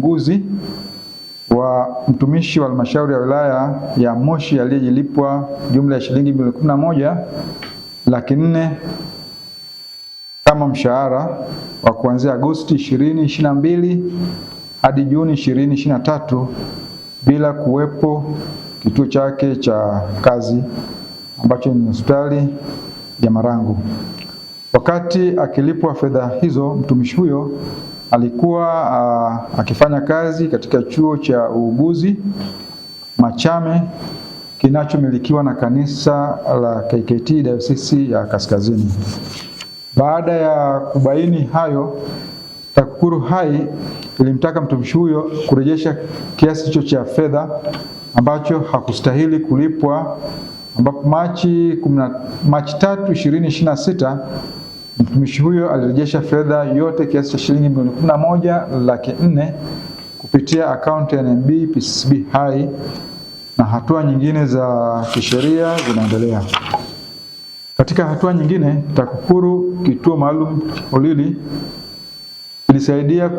Uchunguzi wa mtumishi wa halmashauri ya wilaya ya Moshi aliyelipwa jumla ya shilingi milioni 11 laki 4 kama mshahara wa kuanzia Agosti 2022 hadi Juni 2023 bila kuwepo kituo chake cha kazi ambacho ni hospitali ya Marangu. Wakati akilipwa fedha hizo, mtumishi huyo alikuwa akifanya kazi katika chuo cha uuguzi Machame kinachomilikiwa na kanisa la KKT Dayosisi ya Kaskazini. Baada ya kubaini hayo, TAKUKURU Hai ilimtaka mtumishi huyo kurejesha kiasi hicho cha fedha ambacho hakustahili kulipwa, ambapo Machi 3, 2026 mtumishi huyo alirejesha fedha yote kiasi cha shilingi milioni 11 laki 4 kupitia akaunti ya NMB PCCB Hai na hatua nyingine za kisheria zinaendelea. Katika hatua nyingine, TAKUKURU kituo maalum Holili ilisaidia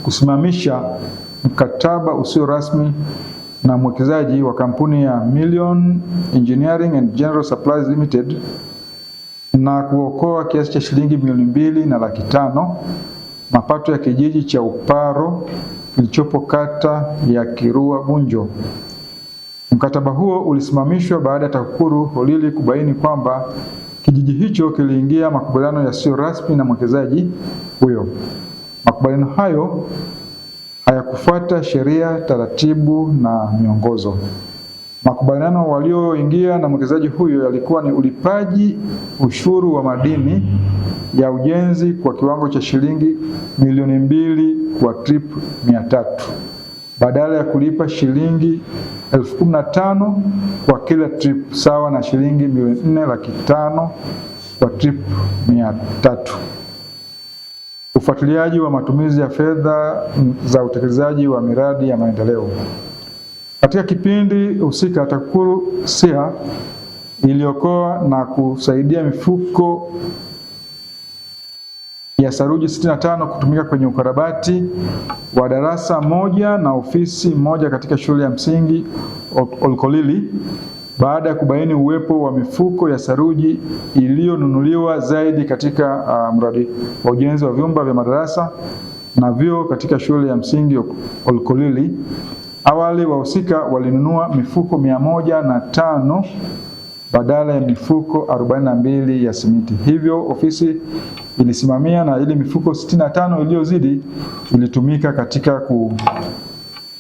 kusimamisha mkataba usio rasmi na mwekezaji wa kampuni ya Million Engineering and General Supplies Limited na kuokoa kiasi cha shilingi milioni 2 na laki 5 mapato ya kijiji cha Uparo kilichopo kata ya Kirua Bunjo. Mkataba huo ulisimamishwa baada ya TAKUKURU Holili kubaini kwamba kijiji hicho kiliingia makubaliano yasiyo rasmi na mwekezaji huyo. Makubaliano hayo hayakufuata sheria, taratibu na miongozo. Makubaliano walioingia na mwekezaji huyo yalikuwa ni ulipaji ushuru wa madini ya ujenzi kwa kiwango cha shilingi milioni 2 kwa trip 300 badala ya kulipa shilingi 15,000 kwa kila trip sawa na shilingi milioni 4 laki 5 kwa trip 300. Ufuatiliaji wa matumizi ya fedha za utekelezaji wa miradi ya maendeleo. Katika kipindi husika, TAKUKURU SIA iliokoa na kusaidia mifuko ya saruji 65 kutumika kwenye ukarabati wa darasa moja na ofisi moja katika shule ya msingi Olkolili baada ya kubaini uwepo wa mifuko ya saruji iliyonunuliwa zaidi katika mradi wa ujenzi wa vyumba vya madarasa na vyoo katika shule ya msingi Olkolili. Awali wahusika walinunua mifuko 105 badala ya mifuko 42 ya simiti. Hivyo ofisi ilisimamia na ile mifuko 65 iliyozidi ilitumika katika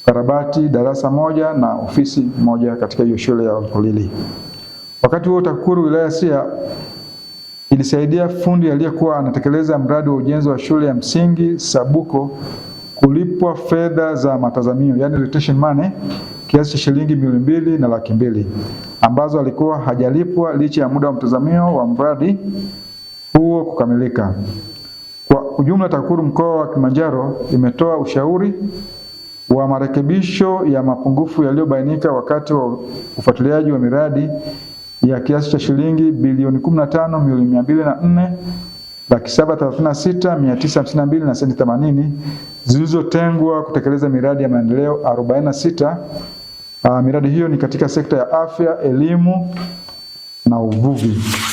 kukarabati darasa moja na ofisi moja katika hiyo shule ya Olkolili. Wakati huo TAKUKURU wilaya Siha ilisaidia fundi aliyekuwa anatekeleza mradi wa ujenzi wa shule ya msingi Sabuko kulipwa fedha za matazamio, yani retention money, kiasi cha shilingi milioni 2 na laki 2 ambazo alikuwa hajalipwa licha ya muda wa mtazamio wa mradi huo kukamilika. Kwa ujumla, TAKUKURU mkoa wa Kilimanjaro imetoa ushauri wa marekebisho ya mapungufu yaliyobainika wakati wa ufuatiliaji wa miradi ya kiasi cha shilingi bilioni 15 milioni 204 laki 7 36 952 na senti 80 zilizotengwa kutekeleza miradi ya maendeleo 46. Miradi hiyo ni katika sekta ya afya, elimu na uvuvi.